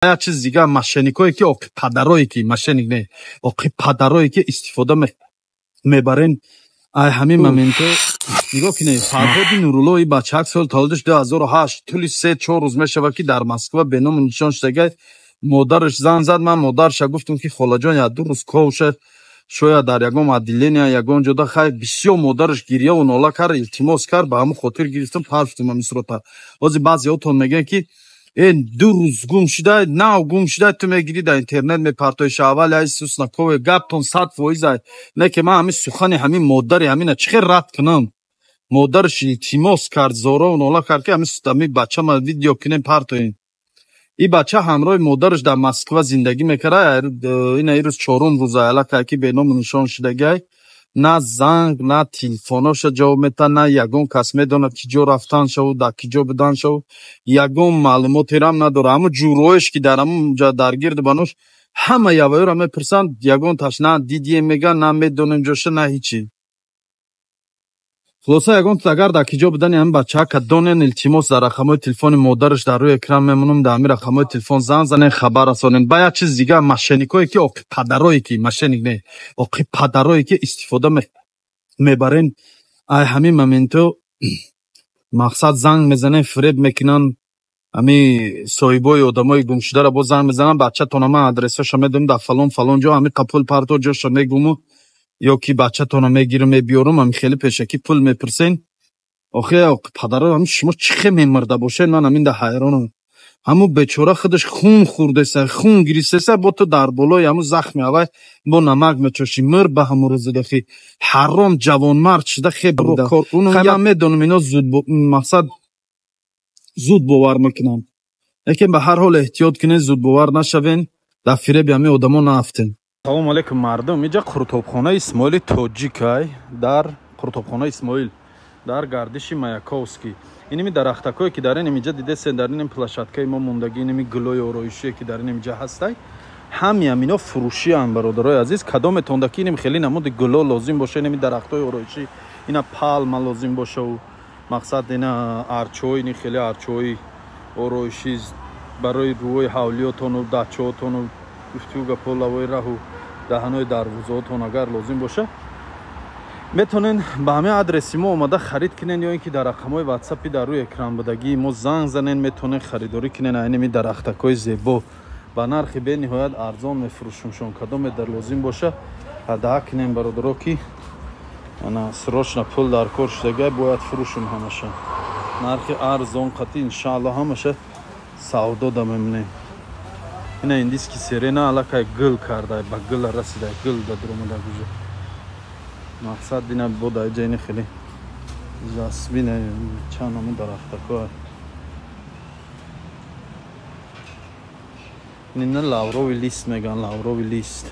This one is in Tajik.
Як чиз дига, мошенникое ки оқи падарое ки мошенник не, оқи падарое ки истифода мебарен, ай ҳамин моменто нигоҳ кунед. Фарҳоди Нуруллои бачаак соли таваллудаш 2008, тӯли 3-4 рӯз мешавад, ки дар Москва беному нишон шудагай. Модараш занг зад, ман модарша гуфтам, ки холаҷон, як ду рӯз ковша, шояд дар ягон отделения, ягон ҷода. Хай, бисёр модараш гирьяву нола кард, илтимос кард, ба ҳамон хотир гирифтам, партофтам ҳамин сурата. Ҳозир баъзеҳотон мегӯянд, ки э, 2 рӯз гум шуда, нав гум шуда, ту мегирӣ, дар интернет мепартоиша. Аввал ай суснакове гаптон 100% ай, не ки ман ҳамин сухани ҳамин модари ҳамина чӣ хел рад кунам? Модараш илтимос кард, зорову нола кард, ки ҳамин бачама видео кунем, партоем. Ин бача ҳамроҳи модараш дар Москва зиндагӣ мекард. Ина ирӯз чорум рӯза аллакай, ки беному нишон шудагай. На занг, на телефоноша ҷавоб метаҳад, на ягон кас медонад, ки ҷо рафтан шаву дар ки ҷо будан шаву, ягон маълумотерам надорад. Ҳамун ҷӯроеш, ки дар ҳамун ҷа дар гирду банош, ҳама яваёро мепурсанд, ягонташ на дидием мегӯянд, на медонем ҷоша, на ҳичи. Хулоса, ягон агар дар ки ҷо будани ҳамин бачаака донен, илтимос, дар рақамҳои телефони модараш дар рӯи экран мемонам, дар ҳамин рақамҳои телефон занг занен, хабар расонен. Ба як чиз дига, мошенникое ки оқи падарое ки мошенник не, оқи падарое ки истифода мебарен, ай ҳамин моменто мақсад занг мезанен, фиреб мекунанд. Ҳами соҳибои одамои гумшударо боз занг мезананд: бачатона ман адресоша медонам, дар фалон фалон ҷо, ҳамин қа пул парто, ҷоша мегуму ё ки бачатона мегирам, мебиёрам. Ҳами хеле пешакӣ пул мепурсен. Охи, падаро, ҳами шумо чӣ хел мемирда бошед? Ман ҳамин да ҳайронам. Ҳамун бечора худаш хун хӯрдеса, хун гиристеса, бо ту дар болои ҳамун захми авай бо намак мечошӣ. Мир ба ҳамун рӯзи дахи ҳаром, ҷавонмард шуда хеб. Ман медонам, ино зуд мақсад зуд бовар мекунанд, лекин ба ҳар ҳол эҳтиёт кунед, зудбовар нашавен, дар фиреби ҳамин одамо наафтен. Салому алейкум, мардум! Иҷа қурутобхонаи Исмоили Тоҷикай, дар қурутобхонаи Исмоил, дар гардиши Маяковский. Иними дарахтакое, ки дар ин инҷа дидесен, дар иним площадкаи мо мондагӣ, иними гулои ороишие, ки дар ин инҷа ҳастай, ҳами ҳамино фурӯшианд. Бародарои азиз, кадометонда ки иним хеле намуди гуло лозим боша, иними дарахтҳои ороишӣ, ина палма лозим бошаву мақсад ина арчаҳо, ини хеле арчаҳои ороишӣ барои рӯҳои ҳавлиётону дачаотону гуфтиу гапо, лавои раҳу даҳанои дарвозаотон агар лозим боша, метавонен ба ҳамин адреси мо омада харид кунен, ё ин ки дар рақамҳои ватсапи дар рӯи экран будагии мо занг занен, метавонен харидорӣ кунен. Айнами дарахтакҳои зебо ба нархи бениҳоят арзон мефурӯшумшон. Кадоме дар лозим боша, даҳа кунем, бародаро, ки ана срочно пул дар кор шудагай, бояд фурӯшум ҳамаша. Нархи арзон қатӣ, иншаалло, ҳамаша савдо да мемонем. Ина индийский сирена аллакай гул карда, ба гул расида, гул да дуромада гужа. Мақсад ина бода иҷа ини хеле жасмина, чанд ҳамун дарахтако. Ина лавровый лист мегӯянд, лавровый лист.